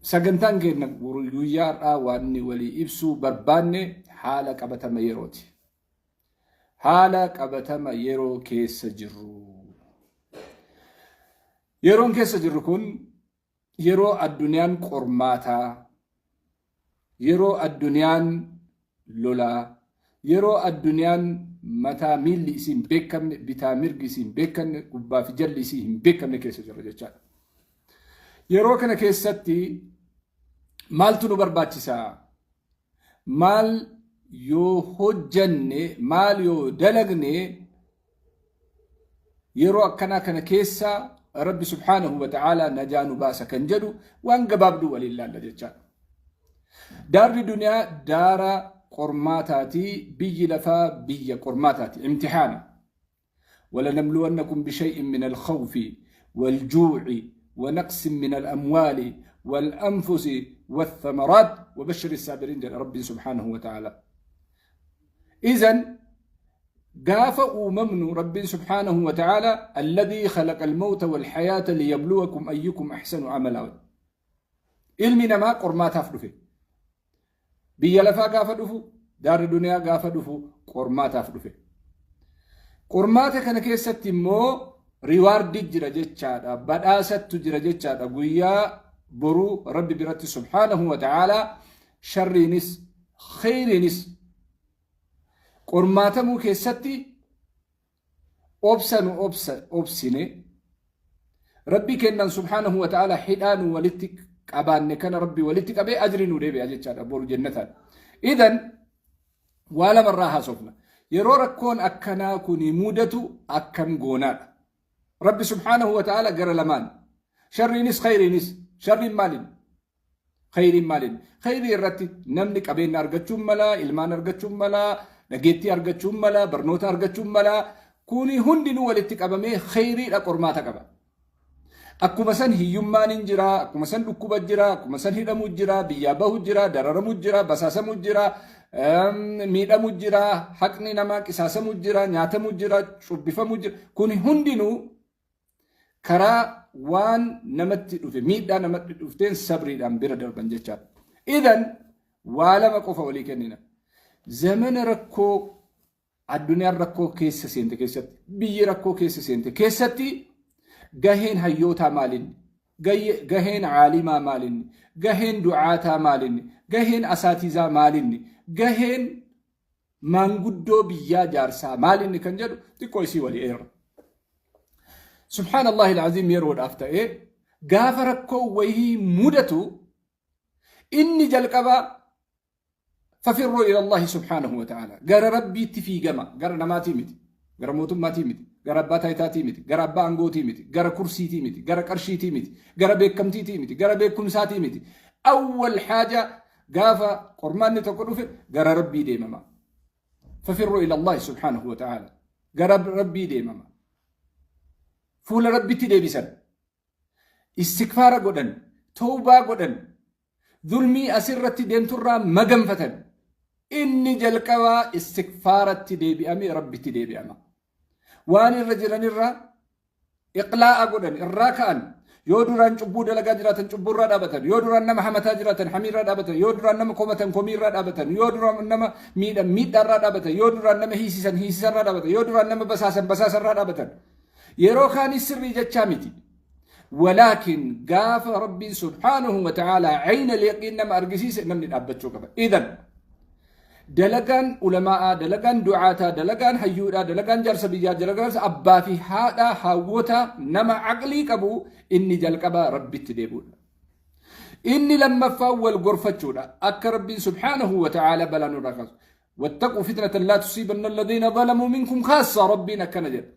Sagantaan keenya guyyaa har'aa waan inni walii ibsuu barbaanne haala qabatama yerooti. Haala qabatama yeroo keessa jirru. Yeroon keessa jirru kun yeroo addunyaan qormaataa, yeroo addunyaan lolaa, yeroo addunyaan mataa miilli isii hin beekamne, bitaa mirgi isii hin beekamne, gubbaa fi jalli isii hin beekamne keessa jirra jechaadha. Yeroo kana keessatti maaltu nu barbaachisaa? Maal yoo hojjanne, maal yoo dalagne yeroo akkanaa kana keessa Rabbi subhaanahu wa ta'aalaa najaa nu baasa kan jedhu waan gabaabduu waliin laalla jechaadha. Daarri duniyaa daara qormaataati, biyyi lafaa biyya qormaataati, imtihaana. ولنبلونكم بشيء من الخوف والجوع ونقص من الأموال والأنفس والثمرات وبشر الصابرين جل ربي سبحانه وتعالى. إذا قاف أممن ربي سبحانه وتعالى الذي خلق الموت والحياة ليبلوكم أيكم أحسن عملا. Ilmi namaa qormaataaf dhufe. Biyya lafaa gaafa dhufu, daarri duniyaa gaafa dhufu qormaataaf dhufe. Qormaata kana keessatti immoo reward jira jechaadha. Badhaasattu jira jechaadha. Guyyaa boruu Rabbi biratti subhaanahu wa ta'aalaa sharriinis kheyriinis qormaatamuu keessatti obsa nu obsa obsine Rabbi kennan subhaanahu wa ta'ala hidhaa nu walitti qabaanne kana Rabbi walitti qabee ajri nu deebi'a jechaadha boru jennataan. Idan waa lamarraa haasofna. Yeroo rakkoon akkanaa kuni mudatu akkam goonaadha. Rabbi subhaanahu wa ta'ala gara lamaan. Sharriinis khayriinis. Sharriin maaliin? Khayriin maaliin? Khayrii irratti namni qabeenya argachuun mala, ilmaan argachuun mala, dhageettii argachuun mala, barnoota argachuun mala. Kuni hundinuu walitti qabamee khayriidha qormaata qaba. Akkuma san hiyyummaan hin jira, akkuma san dhukkuba jira, akkuma san hidhamu jira, biyyaa bahu jira, dararamu jira, basaasamu jira, miidhamu jira, haqni namaa qisaasamu jira, nyaatamu jira, cubbifamu jira. Kuni hundinuu karaa waan namatti dhufe, miidhaa namatti dhufteen sabriidhaan bira darban jechaadha. Idan waa lama qofa walii kennina. Zamana rakkoo addunyaan rakkoo keessa seente keessatti, biyyi rakkoo keessa seente keessatti gaheen hayyootaa maalinni? Gaheen caalimaa maalinni? Gaheen du'aataa maalinni? Gaheen asaatizaa maalinni? Gaheen maanguddoo biyyaa jaarsaa maalinni kan jedhu xiqqoo isii walii eerra. Subhaanallahi al'aziim yeroodhaaf ta'ee gaafa rakkoo wayii mudatu inni jalqabaa fafirruu ila Allahi subhaanahu wa ta'ala gara Rabbiitti fiigama, gara namaatii miti, gara mootummaatii miti, gara abbaa taayitaatii miti, gara abbaa aangootii miti, gara kursiitii miti, gara qarshiitii miti, gara beekamtiitii miti, gara beekumsaatii miti. Awwal haaja gaafa qormaanni tokko dhufe gara Rabbii deemama. Fafirruu ila Allahi subhaanahu wa ta'ala gara Rabbii deemama. Fuula Rabbitti deebisan, istikfaara godhan, tawbaa godhan, zulmii asirratti deemturraa maganfatan. Inni jalqabaa istikfaaratti deebi'ame, Rabbitti deebi'ama. Waan irra jiranirraa iqlaa'a godhan, irraa ka'an. Yoo duraan cubbuu dalagaa jiraatan cubbuurraa dhaabatan, yoo duraan nama hamataa jiraatan hamiirraa dhaabatan, yoo duraan nama komatan komiirraa dhaabatan, yoo duraan nama miidhan miidhaarraa dhaabatan, yoo duraan nama hiisisan hiisisarraa dhaabatan, yoo duraan nama basaasan basaasarraa dhaabatan. Yeroo kaanis sirrii jechaa miti. Walaakin gaafa Rabbiin subhaanahu wa ta'aalaa ayna liyaqiin nama argisiise namni dhaabbachuu qaba. Idan dalagaan ulamaa'aa, dalagaan du'aataa, dalagaan hayyuudhaa, dalagaan jaarsa biyyaa, dalagaan abbaa fi haadhaa, hawwotaa, nama aqlii qabu inni jalqabaa Rabbitti deebi'uudha. Inni lammaffaa wal gorfachuudha. Akka Rabbiin subhaanahu wa ta'aalaa balaa nurraa kaasu. Wattaquu fitnatan laa tusiibanna alladhiina zalamuu minkum khaassa Rabbiin akkana jedha.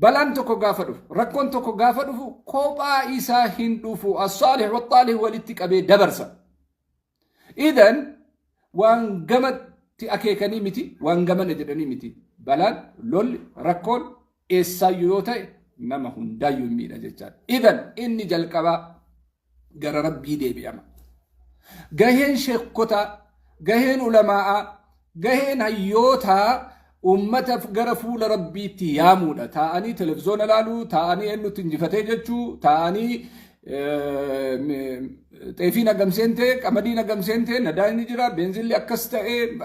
Balaan tokko gaafa dhufu, rakkoon tokko gaafa dhufu kophaa isaa hin dhufu. As-saalih wa-xaalih walitti qabee dabarsa. Idan waan gamatti akeekanii miti, waan gamana jedhanii miti. Balaan, lolli, rakkoon eessaayyuu yoo ta'e nama hundaayyuu hin miidha jechaadha. Idan inni jalqabaa gara Rabbii deebi'ama. Gaheen sheekkotaa, gaheen ulamaa'aa, gaheen hayyootaa ummata gara fuula Rabbiitti yaamuudha. Taa'anii televizoona laaluu, taa'anii eenyutti injifatee jechuu, taa'anii Xeefiin hagam seentee, qamadiin hagam seentee, nadaajni jira, beenzilli akkas ta'ee.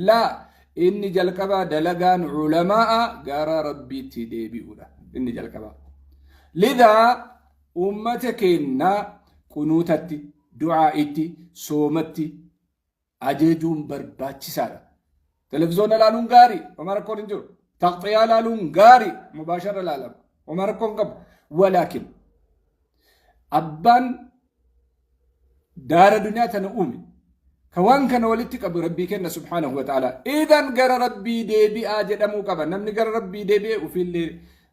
Laa, inni jalqabaa dalagaan culamaa'a gara Rabbiitti deebi'uudha. Inni jalqabaa. Lidaa ummata keenya qunuutatti, du'aa'itti, soomatti ajajuun barbaachisaadha. Televizoona ilaaluun gaarii, homaa rakkoon hin jiru. Taqxiyaa ilaaluun gaarii, mubaashara ilaalama. Homaa rakkoon hin qabu. Walaakin abbaan daara duniyaa tana uume ka waan kana walitti qabu Rabbii kenna subhaanahu wa ta'ala. Idan gara Rabbii deebi'aa jedhamuu qaba. Namni gara Rabbii deebi'ee ofiillee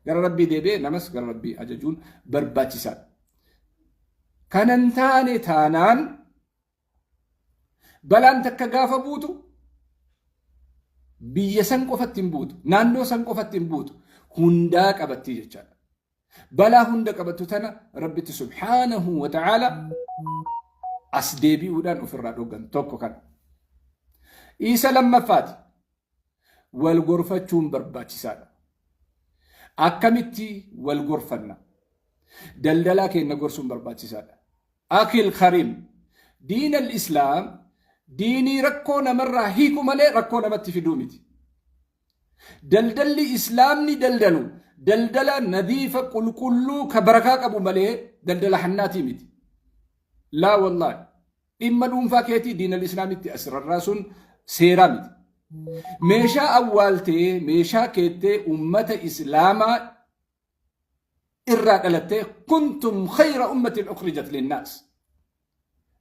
gara Rabbii deebi'ee namas gara Rabbii ajajuun barbaachisaadha. Kanan taane taanaan balaan takka gaafa buutu biyya san qofatti hin buutu, naannoo san qofatti hin buutu, hundaa qabattii jechaadha. Balaa hunda qabattu tana Rabbitti subhaanahu wa ta'aala as deebi'uudhaan ofirraa dhoggan tokko kana. Isa lammaffaati. Wal gorfachuun barbaachisaadha. Akkamitti wal gorfanna? Daldalaa keenya gorsuun barbaachisaadha. Akil Karim, diin al-Islaam diinii rakkoo namarraa hiiku malee rakkoo namatti fiduu miti. Daldalli Islaamni daldalu daldala nadiifa qulqulluu ka barakaa qabu malee daldala hannaatii miti. Laa wallaahi. Dhimma dhuunfaa keetii diin al-Islaamitti as rarraasuun seeraa miti. Meeshaa awwaaltee meeshaa keettee ummata Islaamaa irraa dhalattee kuntum khayra ummatin ukhrijat linnaas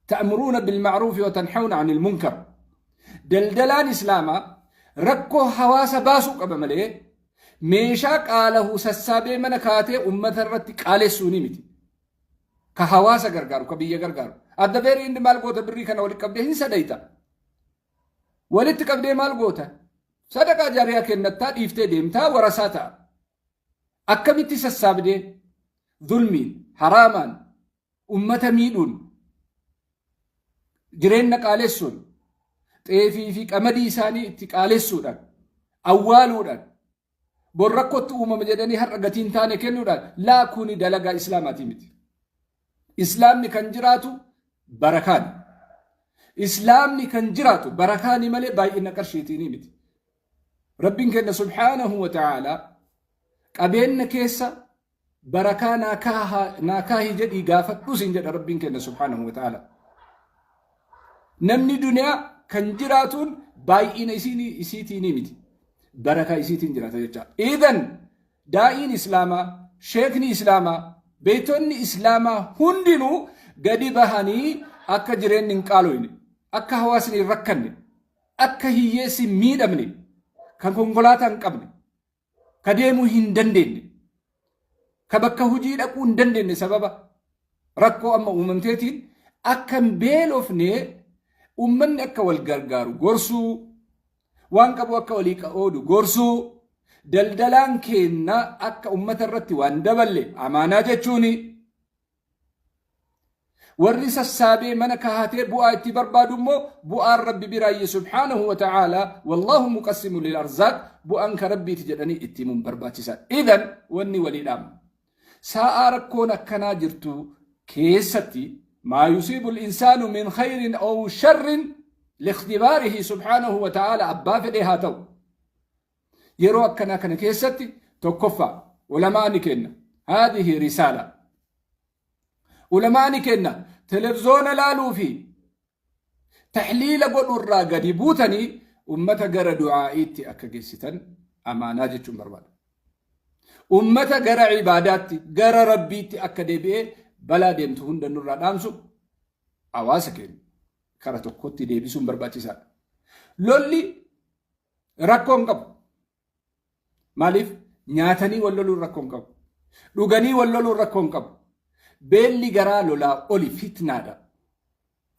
ta'muruuna bilma'ruufi wa tanhawna anil munkar. Daldalaan Islaamaa rakkoo hawaasa baasuu qaba malee meeshaa qaalahu sassaabee mana kaatee ummata irratti qaalessuu ni miti. Ka hawaasa gargaaru, ka biyya gargaaru. Adda beerii inni maal goota? Birrii kana walitti qabdee hin sadayta. Walitti qabdee maal goota? Sadaqaa jaariyaa kennattaa dhiiftee deemtaa warasaa ta'a. Akkamitti sassaabdee zulmiin, haraamaan, ummata miidhuun, jireenya qaalessuun, xeefii fi qamadii isaanii itti qaalessuudhaan, awwaaluudhaan, bor rakkootti uumama jedhanii har'a gatiin taane kennuudhaan, laa, kuni dalagaa Islaamaatii miti. Islaamni kan jiraatu barakaani. Islaamni kan jiraatu barakaani malee baay'ina qarshiitiinii miti. Rabbiin kenna subhaanahu wa ta'aalaa qabeenya keessa barakaa naa kaahi jedhii gaafadhu siin jedha Rabbiin kenna subhaanahu wa ta'aalaa. Namni duniyaa kan jiraatuun baay'ina isiitiinii miti. Barakaa isiitiin jiraata jecha. Idan daa'iin Islaamaa, sheekni Islaamaa, beektonni Islaamaa hundinuu gadi bahanii akka jireenyi hin qaaloyne, akka hawaasni hin rakkanne, akka hiyyeessi hin miidhamne, kan konkolaataa hin qabne, ka deemuu hin dandeenye, ka bakka hojii dhaquu hin dandeenye sababa rakkoo amma uumamteetiin akka hin beelofne, uummanni akka wal gargaaru gorsuu, waan qabu akka walii qoodu gorsuu, daldalaan keenna akka ummata irratti waan daballe amaanaa jechuuni. Warri sassaabee mana kahatee bu'aa itti barbaadu immoo bu'aan Rabbi biraayyi subhaanahu wa ta'aalaa, wallaahu muqassimu lil arzaaq, bu'aan ka Rabbiiti jedhanii itti himuun barbaachisaadha. Idan wanni walii dhaamu. Sa'aa rakkoon akkanaa jirtu keessatti maa yusiibu insaanu min khayrin aw sharrin liikhtibaarihi subhaanahu wa ta'aalaa abbaa fedhee haa ta'u. Yeroo akkanaa kana keessatti tokkoffaa ulamaa ni kenna. Haadihi risaala. Ulamaa ni kenna. Televizoona laaluu fi taxliila godhurraa gadi buutanii ummata gara du'aa'iitti akka geessitan amaanaa jechuun barbaada. Ummata gara ibaadaatti, gara Rabbiitti akka deebi'ee balaa deemtu hunda nurraa dhaamsu hawaasa keenya kara tokkotti deebisuun barbaachisaadha. Lolli rakkoo hin qabu. Maaliif? Nyaatanii wal loluun rakkoo hin qabu. Dhuganii wal loluun rakkoo hin qabu. Beelli garaa lolaa oli fitnaadha.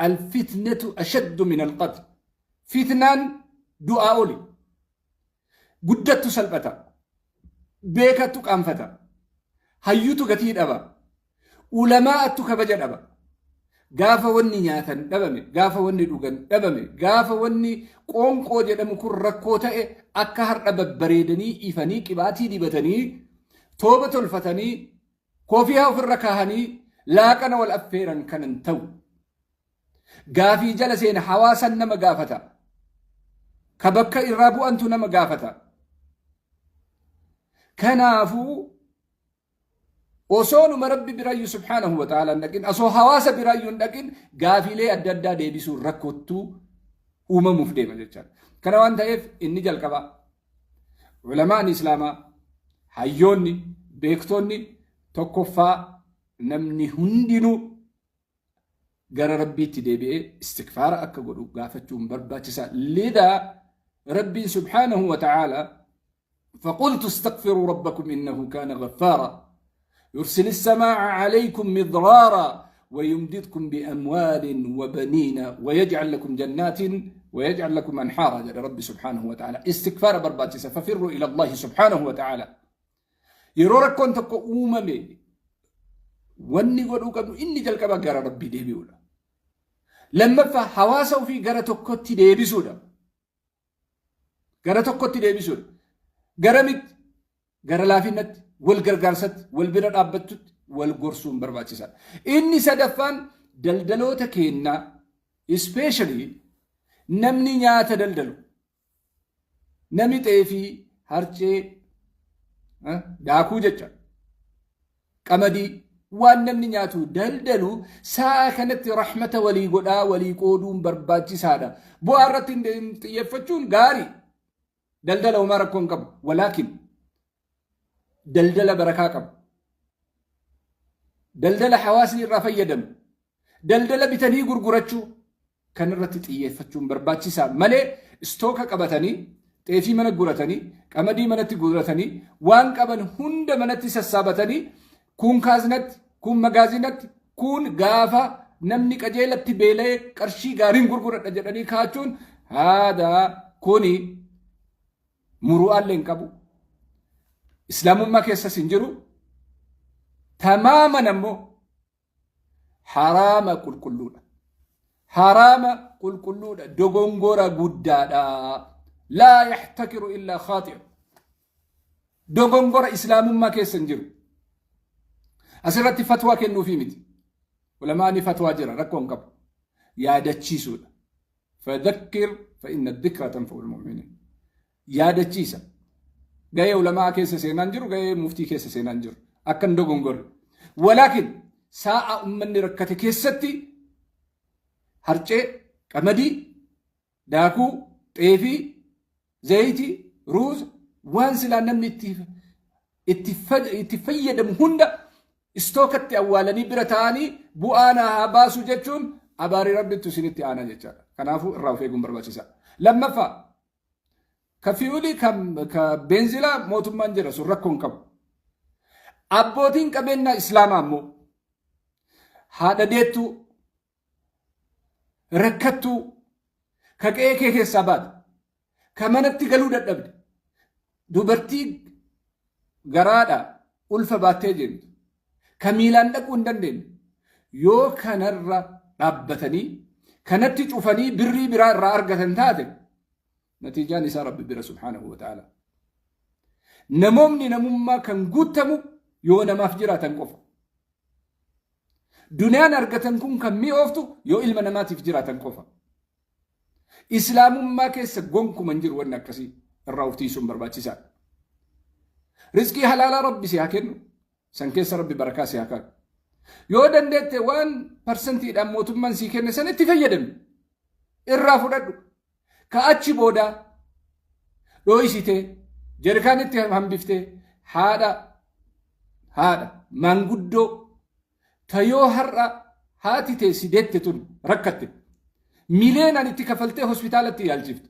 Alfitnatu ashaddu min alqatl. Fitnaan du'aa oli. Guddattu salphata. Beekattu qaanfata. Hayyutu gatii dhaba. Ulamaa'attu kabaja dhaba. Gaafa wanni nyaatan dhabame, gaafa wanni dhugan dhabame, gaafa wanni qoonqoo jedhamu kun rakkoo ta'e, akka har'a babbareedanii ifanii qibaatii dibatanii tooba tolfatanii koofiyaa ofirra kaahanii Laaqana wal affeeran kan hin ta'u. Gaafii jala seena hawaasan nama gaafata. Ka bakka irraa bu'antu nama gaafata. Kanaafuu osoo numa Rabbi birayyuu subhaanahu wa ta'ala hin dhaqin, osoo hawaasa birayyuu hin dhaqin gaafiilee adda addaa deebisuun rakkottuu uumamuuf deema jechaadha. Kana waan ta'eef inni jalqabaa ulamaan islaamaa hayyoonni beektonni tokkoffaa namni hundinuu gara Rabbiitti deebi'ee istikfaara akka godhu gaafachuun barbaachisaa. Lidaa Rabbiin subhaanahu wa ta'ala فقلت استغفروا ربكم إنه كان غفارا يرسل السماء عليكم مضرارا ويمددكم بأموال وبنين ويجعل لكم جنات ويجعل لكم أنحارا جل رب سبحانه وتعالى استغفار برباتسا ففروا إلى الله سبحانه وتعالى Yeroo rakkoon tokko uumame wanni godhuu qabnu inni jalqaba gara Rabbii deebi'uudha. Lammaffaa hawaasa ofii gara tokkotti deebisuudha. Gara tokkotti deebisuudha. Garamitti? Gara laafinnatti, wal gargaarsatti, wal bira dhaabbachutti, wal gorsuun barbaachisaadha. Inni sadaffaan daldaloota keennaa especially namni nyaata daldalu Nami xeefii, harcee, daakuu jecha qamadii waan namni nyaatu daldalu sa'a kanatti rahmata walii godhaa walii qooduun barbaachisaadha. Bu'aa irratti hin xiyyeeffachuun gaarii. Daldala homaa rakkoo hin qabu. Walaakin daldala barakaa qabu. Daldala hawaasni irraa fayyadamu. Daldala bitanii gurgurachuu kan irratti xiyyeeffachuun barbaachisaa malee istooka qabatanii xeefii mana guratanii qamadii manatti guratanii waan qaban hunda manatti sassaabatanii kuun kaaznatti kuun magaazinatti kuun gaafa namni qajeelatti beela'ee qarshii gaariin gurguradha jedhanii kaachuun haadaa kuni muru'aallee hin qabu. Islaamummaa keessas hin jiru. Tamaaman ammoo haraama qulqulluudha. Haraama qulqulluudha. Dogongora guddaadha. Laa yaxtakiru illaa khaaxi'u. Dogongora islaamummaa keessa hin jiru. Asirratti fatwaa kennuufii miti. Ulamaani fatwaa jira rakkoo hin qabu. Yaadachiisuudha. Fadhakkir fa inna dhikra tanfa'ul mu'miniin. Yaadachiisa. Gahee ulamaa keessa seenaan jiru, gahee muftii keessa seenaan jiru. Akka hin dogongorre. Walaakin saa'a ummanni rakkate keessatti harcee, qamadii, daakuu, xeefii, zayitii, ruuza waan silaa namni itti fayyadamu hunda istookatti awwaalanii bira taa'anii bu'aa naa haa baasu jechuun abaarii Rabbittu isinitti aanaa jechaadha. Kanaafuu irraa of eeguun barbaachisaadha. Lammaffaa ka fiyuulii ka beenzilaa mootummaan jira sun rakkoo hin qabu. Abbootiin qabeenyaa Islaamaa ammoo haadha deettuu rakkattuu ka qe'ee kee keessaa baate ka manatti galuu dadhabde dubartii garaadha ulfa baattee deemtu ka miilaan dhaquu hin dandeenye yoo kanarra dhaabbatanii kanatti cufanii birrii biraa irraa argatan taate natiijaan isaa Rabbi bira subhaanahu wa ta'ala. Namoomni namummaa kan guuttamu yoo namaaf jiraatan qofa. Duniyaan argatan kun kan mi'ooftu yoo ilma namaatiif jiraatan qofa. Islaamummaa keessa gonkuma hin jiru wanni akkasii irraa of tiisuun barbaachisaadha. Rizqii halaalaa Rabbi si haa kennu. San keessa Rabbi barakaa si haa kaa'u. Yoo dandeette waan parsantiidhaan mootummaan sii kenne san itti fayyadami. Irraa fudhadhu. Ka achi boodaa dhooysitee jerikaanitti hambiftee haadha haadha maanguddoo ta yoo har'a haati tee si deette tun rakkatte mileenaan itti kafaltee hospitaalatti yaalchiftu.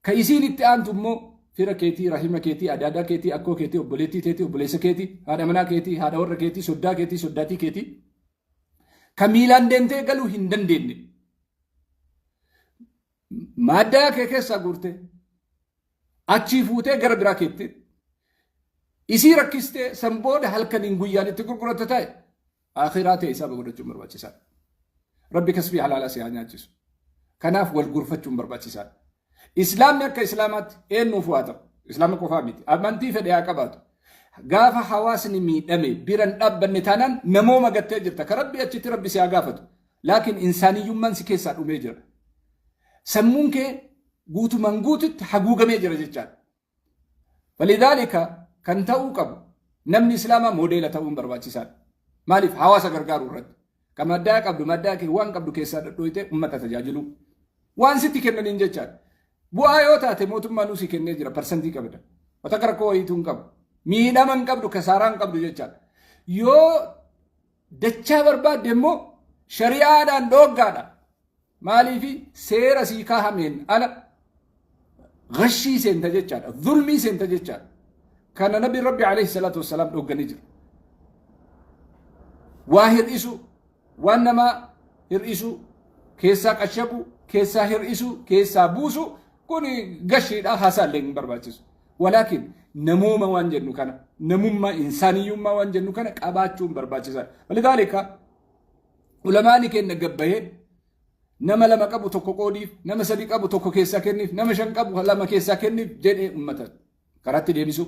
Ka isiin itti aantu immoo fira keetii, rahima keetii, adaadaa keetii, akkoo keetii, obboleettii teetii, obboleessa keetii, haadha manaa keetii, haadha warra keetii, soddaa keetii, soddaatii keetii. Ka miilaan deemtee galuu hin dandeenye. Maaddaa kee keessaa guurtee achii fuutee gara biraa keettee isii rakkistee san booda halkaniin guyyaan itti gurguratta ta'e akhiraa ta'e isaa godhachuun barbaachisaadha. Rabbi kasbii halaalaa si haa nyaachisu. Kanaaf wal gurfachuun barbaachisaadha. Islaamni akka islaamaatti eenyuuf haa ta'u. Islaama qofaa miti. Amantii fedhe haa qabaatu. Gaafa hawaasni miidhame bira hin dhaabbanne taanaan namooma gattee jirta. Ka Rabbi achitti Rabbi si haa gaafatu. Laakiin insaaniyyummaan si keessaa dhumee jira. Sammuun kee guutumaan guututti haguugamee jira jechaadha. Walidhaalika kan ta'uu qabu namni Islaamaa moodeela ta'uun barbaachisaadha. Maaliif hawaasa gargaaruu irratti. Ka maddaa qabdu maddaa kee waan qabdu keessaa dhadhooyte ummata tajaajiluu. Waan sitti kennaniin jechaadha. Bu'aa yoo taate mootummaan si kennee jira parsantii qabda. Wata rakkoo wayiituu hin qabu. Miidhama hin qabdu kasaaraa hin qabdu jechaadha. Yoo dachaa barbaadde immoo shari'aadhaan dhooggaadha. Maaliifi seera sii kaahameen ala gashii seenta jechaadha. Zulmii seenta jechaadha. Kana nabi Rabbi alayhi salaatu wassalaam dhoogganii jira. Waa hir'isu, waan namaa hir'isu, keessaa qashabu, keessaa hir'isu, keessaa buusu kun gashiidha haasaallee hin barbaachisu. Walaakin namooma waan jennu kana, namummaa insaaniyyummaa waan jennu kana qabaachuun barbaachisaadha. Walidaalika ulamaani keenya gabbahee nama lama qabu tokko qoodiif, nama sadi qabu tokko keessaa kenniif, nama shan qabu lama keessaa kenniif jedhee ummata karaatti deebisu.